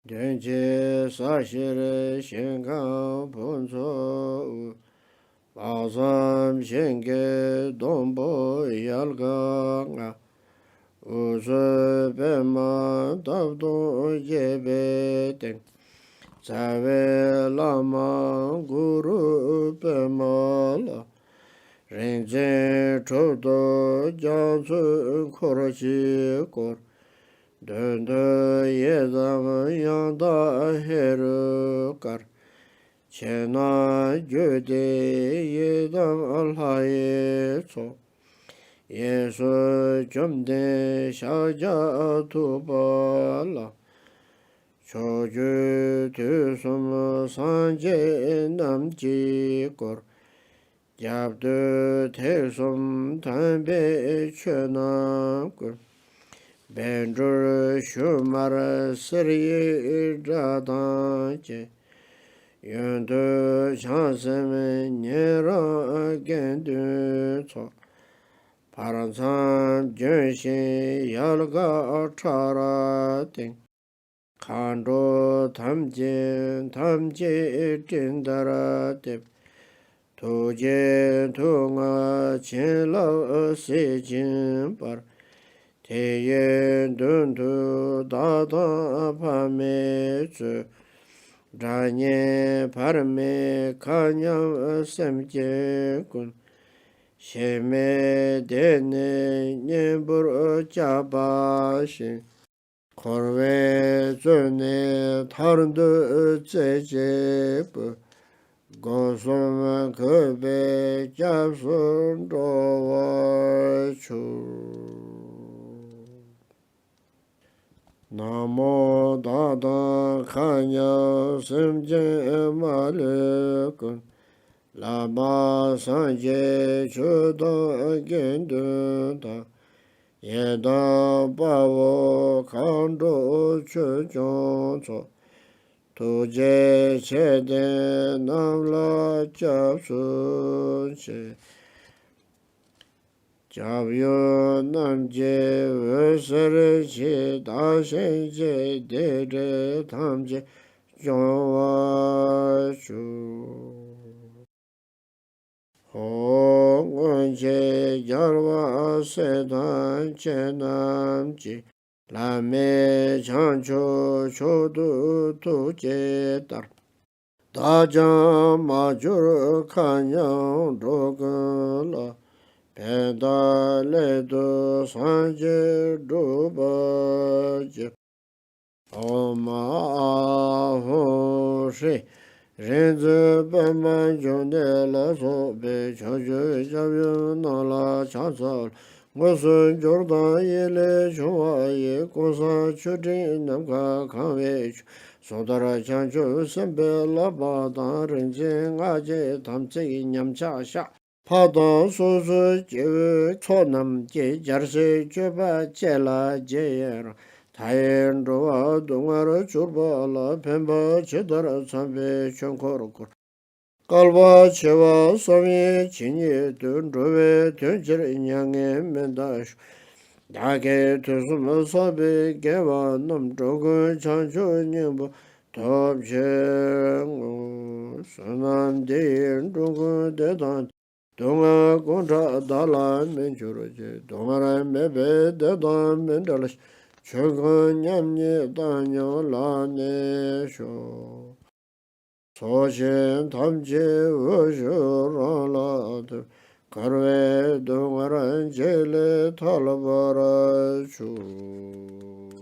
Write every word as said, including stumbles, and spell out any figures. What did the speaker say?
གདོན་བྱེད་ས་གཞིར་ཞིང་ཁམས་ཕུན་ཚོགས་དབུས། དཔག་བསམ་ཤིང་གི་སྡོང་པོ་ཡལ་ག་ལྔ། འུ་ཚོའི་པདྨ་འདབ་སྟོང་བརྒྱད་པའི་སྟེང་། རྩ་བའི་བླ་མ་གུ་རུ་པདྨ་ལ། རིག་འཛིན་གྲུབ་ཐོབ་རྒྱ་མཚོའི་འཁོར་གྱིས་བསྐོར། མདུན་དུ་ཡི་དམ་ཡང་དག་ཧེ་རུ་ཀར། ཕྱི་ནང་རྒྱུད་སྡེ་ཡི་དམ་ལྷ་ཡི་ཚོགས། གཡས་སུ་བཅོམ་ལྡན་ཤཱཀྱ་ཐུབ་པ་ལ། ཕྱོགས་བཅུའི་དུས་གསུམ་སངས་རྒྱས་རྣམས་ཀྱིས་བསྐོར། རྒྱབ་ཏུ་ཐེག་གསུམ་དམ་པའི་ཆོས་རྣམས་ཀུན། བཻ་ཌཱུརྻ་ཞུན་མར་གསེར་གཡུའི་སྒྲ་དང་བཅས། གཡོན་དུ་བྱང་སེམས་ཉན་རང་དགེ་འདུན་ཚོགས། བར་མཚམས་ལྗོན་ཤིང་ཡལ་ག་ཕྲ་རབ་སྟེང་། མཁའ་འགྲོ་ཐམས་ཅད་ཐམས་ཅད་སྤྲིན་ལྟར་གཏིབས། ཐུགས་རྗེའི་མཐུ་རྔུབ་བྱིན་རླབས་གཟི་བྱིན་འབར། དེ་ཡི་མདུན་དུ་བདག་དང་ཕ་མས་གཙོས། དགྲ་གཉེན་བར་མའི་མཁའ་མཉམ་སེམས་ཅན་ཀུན། གཞན་མའི་སྡེ་ནས་གཉེན་པོར་སྐྱབས་པ་བཞིན། འཁོར་བའི་བཙོན་ནས་ཐར་འདོད་རྩེ་གཅིག་པུས། སྒོ་གསུམ་གུས་པས་སྐྱབས་སུ་འགྲོ་བར་ཞུ། ན་མོ་དག་དང་མཁའ་མཉམ་སེམས་ཅན་མ་ལུས་ཀུན། བླ་མ་སངས་རྒྱས་ཆོས་དང་དགེ་འདུན་དང་། ཡི་དམ་དཔའ་བོ་མཁའ་འགྲོ་ཆོས་སྐྱོང་ཚོགས། ཐུགས་རྗེ་ཆེ་ལྡན་རྣམས་ལ་སྐྱབས་སུ་མཆི། སྐྱབས་ཡུལ་རྣམས་ཀྱི་འོད་ཟེར་གྱིས། བདག་གཞན་གྱི་སྡིག་སྒྲིབ་ཐམས་ཅད་སྦྱོང་བར་ཞུ། ཧོ། སྔོན་གྱི་རྒྱལ་བ་སྲས་དང་བཅས་རྣམས་ཀྱིས། བླ་མེད་བྱང་ཆུབ་མཆོག་ཏུ་ཐུགས་བསྐྱེད་ལྟར། བདག་ཀྱང་མ་གྱུར་མཁའ་མཉམ་འགྲོ་ཀུན་ལ། ཕན་དང་སླད་དུ་སངས་རྒྱས་འགྲུབ་པར་བགྱི། ཨོཾ་ཨཱཿཧཱུྃ་ཧྲཱིཿ། རིག་འཛིན་པདྨ་འབྱུང་གནས་ལ་སོགས་པའི་ཕྱོགས་བཅུའི་སྐྱབས་ཡུལ་རྣམས་ལ་ཕྱག་འཚལ་ལོ། དངོས་སུ་འབྱོར་དང་ཡིད་ལས་བྱུང་བ་ཡི། ཀུན་བཟང་མཆོད་སྤྲིན་ནམ་མཁའ་གང་བའི་མཆོག། གསུང་ལྟར་བྱང་ཆུབ་སེམས་དཔའི་བསླབ་པ་དང་། རིག་འཛིན་སྔགས་ཀྱི་དམ་ཚིག་ཉམས་ཆག་བཤགས། འཕགས་དང་སོ་སོའི་སྐྱེ་བོའི་ཚོགས་རྣམས་ཀྱི། རྒྱལ་སྲས་སྤྱོད་པ་བཅས་ལ་རྗེས་ཡི་རང་། མཐའ་ཡས་འགྲོ་བ་སྡུག་བསྔལ་སྐྱོབ་པ་ལ། ཕན་པ་ཇི་ལྟར་འཚམས་པའི་ཆོས་འཁོར་བསྐོར། བསྐལ་པ་བྱེ་བ་གསུམ་ཡི་ཇི་སྙེད་དུ། འགྲོ་བའི་དོན་ཕྱིར་མྱ་ངན་མི་འདའ་ཞིང་། བདག་གིས་དུས་གསུམ་བསགས་པའི་དགེ་བ་རྣམས། འགྲོ་ཀུན་བྱང་ཆུབ་སྙིང་པོ་ཐོབ་ཕྱིར་བསྔོ། བསོད་ནམས་འདི་ཡིས་འགྲོ་ཀུན་བདེ་དང་། སྡུག་བསྔལ་ཀུན་བྲལ་བདག་ལ་མི་འགྱུར་ཞིང་། སྡུག་བསྔལ་མེད་པའི་བདེ་དང་མི་འབྲལ་ཞིང་། ཆོས་ཀུན་མཉམ་ཉིད་བཏང་སྙོམས་ལ་གནས་ཤོག། ཚོགས་ཞིང་ཐམས་ཅད་འོད་ཞུ་རང་ལ་ཐིམ། འཁོར་བའི་སྡུག་བསྔལ་འཇིག་ལས་ཐར་བར་ཤོག།